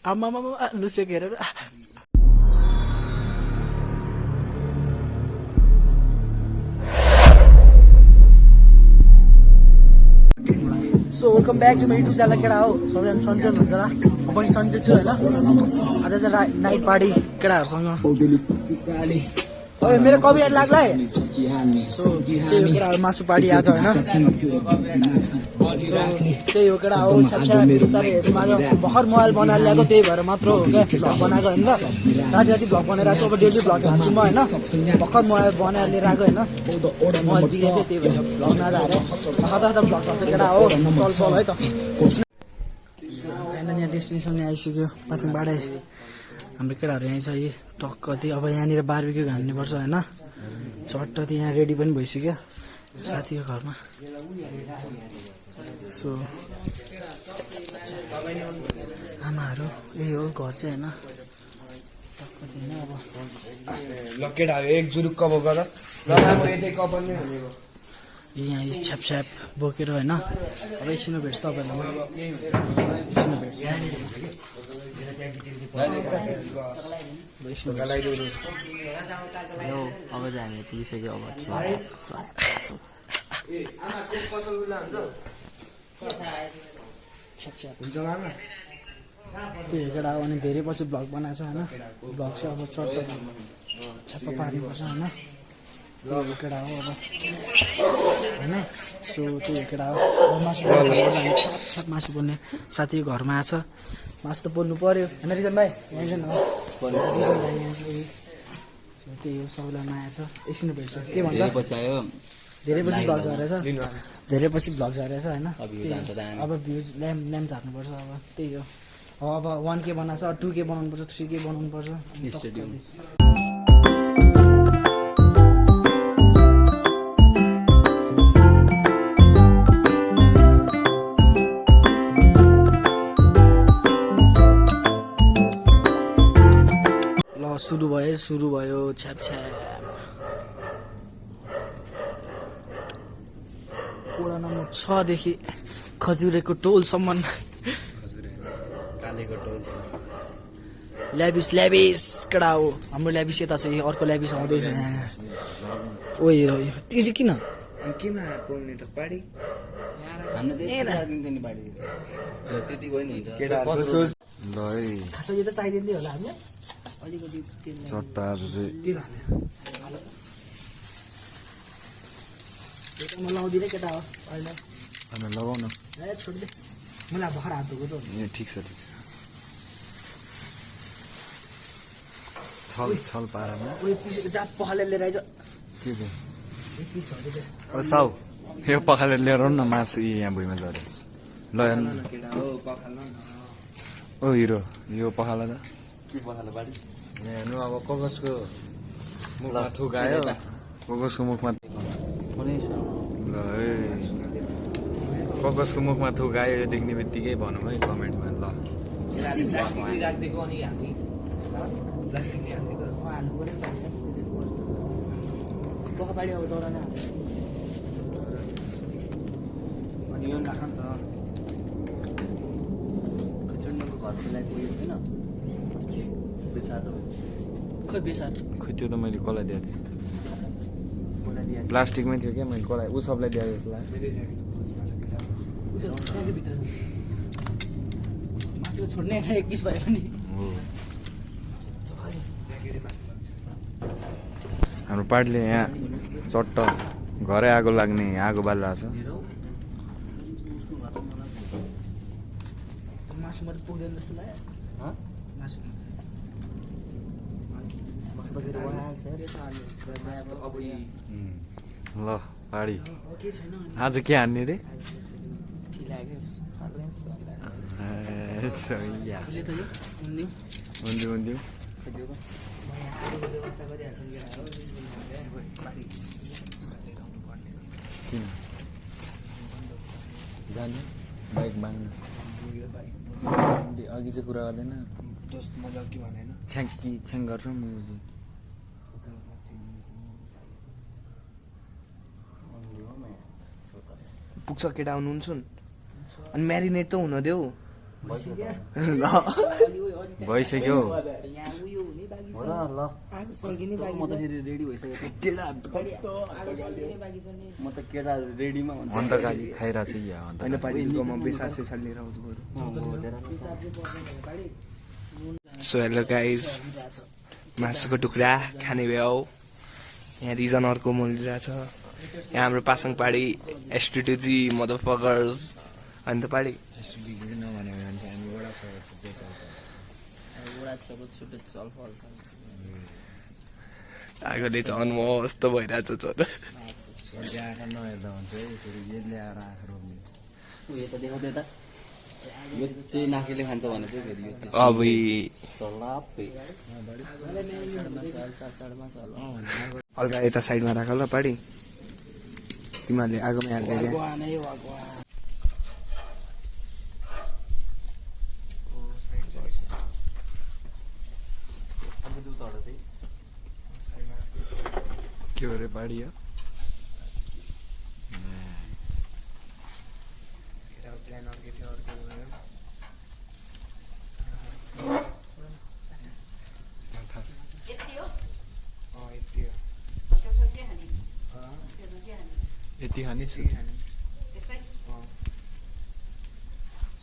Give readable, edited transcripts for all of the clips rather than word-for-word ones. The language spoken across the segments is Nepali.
आमा लुसेको हेरेर so welcome back to my YouTube channel केटा हो सबैजना सन्चै हुनुहुन्छ होला म पनि सन्चै छु होइन आज चाहिँ नाइट पार्टी केटाहरूसँग ओए मेरो कपिराइट लाग्ला है सो त्यही हो केटाहरू मासु पार्टी आज होइन सो त्यही हो केटा हो बिस्तारैहरूमा आज भर्खर मोबाइल बनाएर ल्याएको त्यही भएर मात्र हो क्या भ्लग बनाएको होइन राति राति भ्लग बनाएर आएको अब डेली भ्लग हाल्छु म होइन भर्खर मोबाइल बनाएर लिएर आएको होइन मोबाइल बिग्रेको त्यही भएर भ्लग नजाएर खतरा खतरा भ्लग चल्छ केटा हो चल है त यहाँ डेस्टिनेसन आइसक्यो पासिङ बाडे हाम्रो केटाहरू यहीँ छ यी टक्क त्यो अब यहाँनिर बार्बिक्यू हान्नुपर्छ होइन चट्ट त्यो यहाँ रेडी पनि भइसक्यो साथीको घरमा सो आमाहरू यही हो घर चाहिँ होइन टक्क थिएन अब ल केटाहरू एक जुरुक्क बोकेर यहाँ छ्याप बोकेर होइन अब एकछिन भेट्छ तपाईँहरूलाई एकछिन भेट्छ अब चाहिँ हामी पुगिसक्यो अब त्यही केटा हो अनि धेरै पछि भ्लग बनाएको छ होइन भ्लग चाहिँ अब चट्ट छ्याप्प पार्नुपर्छ होइन त्यही केटा हो अब होइन सो त्यही केटा हो मासु छ्याप मासु बोल्ने साथीको घरमा आएछ मासु त बोल्नु पऱ्यो होइन रिजन भाइ यहाँ त्यही हो सबैलाई माया छ एकछिन भेट्छ के भन्छ धेरै पछि भ्लग झरेछ धेरै पछि भ्लग झरेछ होइन अब भ्युज ल्याम्प झार्नुपर्छ अब त्यही हो अब 1K बनाएको छ 2K बनाउनु पर्छ 3K बनाउनु पर्छ सुरु भयो छ्याप वडा नम्बर 6 देखि खजुरेको टोलसम्म कालेको टोल ल्याबिस केटा हो हाम्रो ल्याबिस यता छ अर्को ल्याबिस आउँदैछ यहाँ ओ हेर त्यो चाहिँ किन केमा पाउने त पाडी खासै यो त चाहिँदैन होला हामीलाई अलिकति चट्टा आज चाहिँ म लाउँदिनँ केटा हो अहिले होइन लगाउन ए छोडिदे मलाई भर्खर हात धोको त ए ठिक छ छल पारामा उयो पिसेको जा पखाले लिएर आइज के छ पिसहरू चाहिँ ओ साउ यो पखालेर लिएर न मासु यहाँ भुइँमा झऱ्यो ल ओ हिरो यो पखाला त हेर्नु अब कगजको मुखमा थुकायो कगजको मुखमा कगजको मुखमा थुकायो यो देख्ने बित्तिकै भनौँ है कमेन्टमा ल पकापाडी अब दौरा नै अनि यो राख नि त खजुन्डको घरको लागि उयो छैन खै बेसार खै त्यो त मैले कसलाई दिएको थिएँ प्लास्टिकमै थियो क्या मैले कसलाई ऊ सबलाई दिएको जस्तो मासु छोड्ने एक पिस भयो भने हाम्रो पार्टीले यहाँ चट्ट घरै आगो लाग्ने आगो बालिरहेको छ मासु मात्रै पुग्दैन जस्तो लाग्यो मासु ल पाडी आज के हान्ने रे उन्दिउ किन जाने बाइक बाङ्नु अघि चाहिँ कुरा गर्दैन छ्याङ गर्छौँ पुग्छ केटा आउनुहुन्छ अनि म्यारिनेट त हुन देऊ भइसक्यो म त केटा रेडीमा हुन्छ अन्त गाली खाइरहेको छ या अन्त होइन पार्टीकोमा बेसा सेसा लिएर आउँछु बरु सो हेलो गाइस मासुको टुक्रा खाने भयो यहाँ रिजन अर्को मोलिरहेछ यहाँ हाम्रो पासाङ पाडी एसटिटुजी मदर फगर्स अन्त पाडी आगोले झन् मस्त भइरहेछ झन् नहेर्दा हुन्छ है फेरि यसले आएर आँखा रोप्ने उयो त देखाउँदै त यो चाहिँ नाकीले खान्छ भने चाहिँ फेरि यो चाहिँ अबुई सलापे हल्का यता साइडमा राख ल पाडी तिमीहरूले आगोमा हाल्दै क्या के हो रे बाढी हो प्लान अर्कै थियो अर्को भयो यति खाने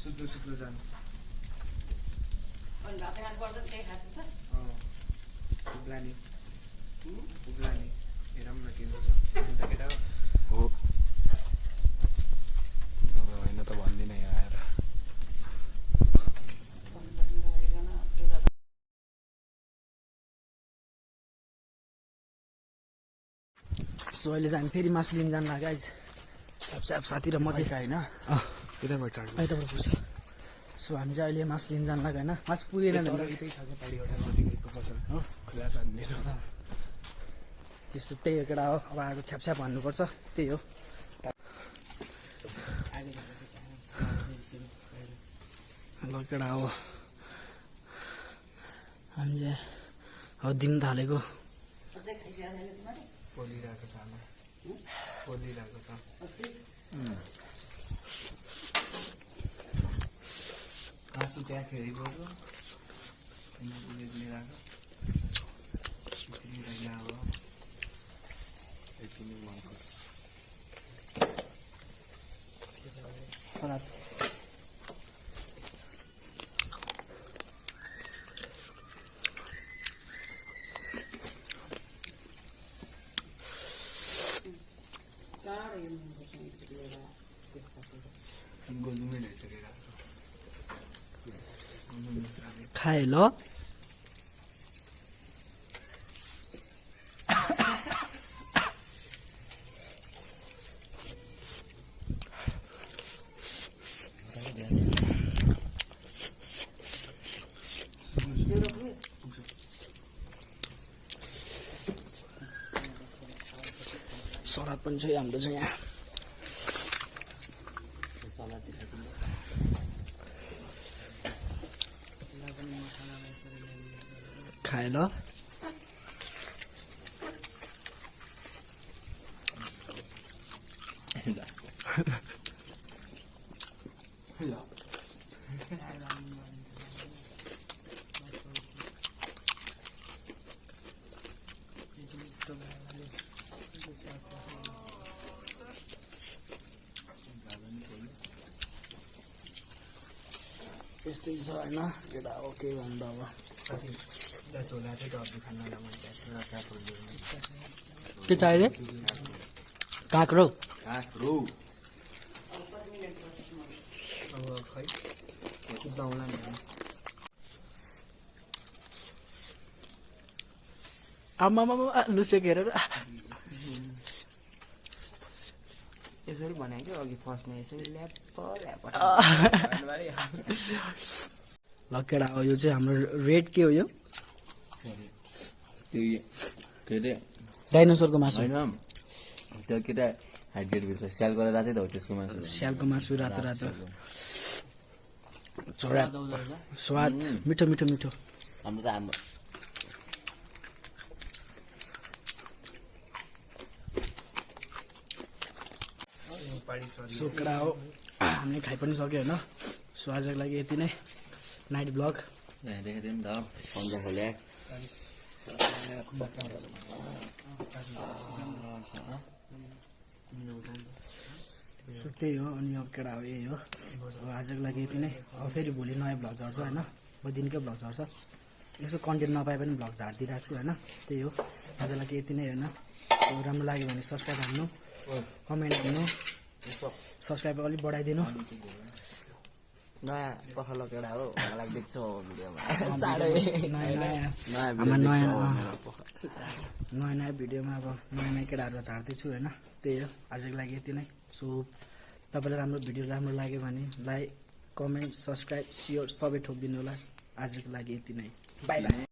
सुक्नु सुक्नु जानु उब्लानी उब्लानी हेरौँ न के हुन्छ अन्त केटा हो होइन त भन्दिनँ यहाँ आएर सो अहिले चाहिँ हामी फेरि मासु लिन जानु लाग्यो आज स्याप साथी र म चाहिँ होइन यताबाट चाड्नु यताबाट पुग्छ सो हामी चाहिँ अहिले मासु लिन जानु लाग्यो होइन मासु पुगेन भने यतै छ क्या पाडी एउटा नजिकैको पसल हो खुला छ लिएर त्यस्तो त्यही हो केटा हो अब आएको छ्याप हान्नुपर्छ त्यही हो ल केटा हो हामी चाहिँ अब दिन थालेको पोलिरहेको छ आमा पोलिरहेको छ मासु त्यहाँ फेरि बोल्यो लिएर आएको खाए ल सराद पनि छ हाम्रो चाहिँ यहाँ खाए ल त्यस्तै छ होइन केटा हो के भन्दा अब के चाहियो काँक्रो अब खै कुदाउला नि आमा लुसेको हेरेर यसरी बनायो क्या अघि फर्स्टमा यसरी ल्याप ल केटा हो यो चाहिँ हाम्रो रेड के हो यो त्यो के अरे डाइनोसरको मासु होइन त्यो केटा हाइडगेटभित्र स्याल गरेर रातै त हो त्यसको मासु स्यालको मासु रातो रातो चोरा स्वाद मिठो मिठो मिठो हाम्रो त हाम्रो सो केटा हो हामीले खाइ पनि सक्यो होइन सो आजको लागि यति नै नाइट ब्लग। देखाइदियो नि त पन्जा खोले सो त्यही हो। अनि अब केटा हो यही हो। अब आजको लागि यति नै। अब फेरि भोलि नयाँ भ्लग झर्छ होइन, अब दिनकै भ्लग झर्छ। यसो कन्टेन्ट नपाए पनि भ्लग झारिदिइरहेको छु होइन। त्यही हो आजको लागि यति नै होइन। राम्रो लाग्यो भने सब्सक्राइब हान्नु, कमेन्ट हान्नु, सब्सक्राइब अलिक बढाइदिनु। नयाँ पखालो केटा हो मलाई देख्छ भिडियोमा नयाँ भिडियोमा अब नयाँ केटाहरू झार्दैछु होइन। त्यही हो आजको लागि यति नै। सो तपाईँलाई राम्रो भिडियो राम्रो लाग्यो भने लाइक कमेन्ट सब्सक्राइब सियर सबै ठोकिदिनु होला। आजको लागि यति नै। By by.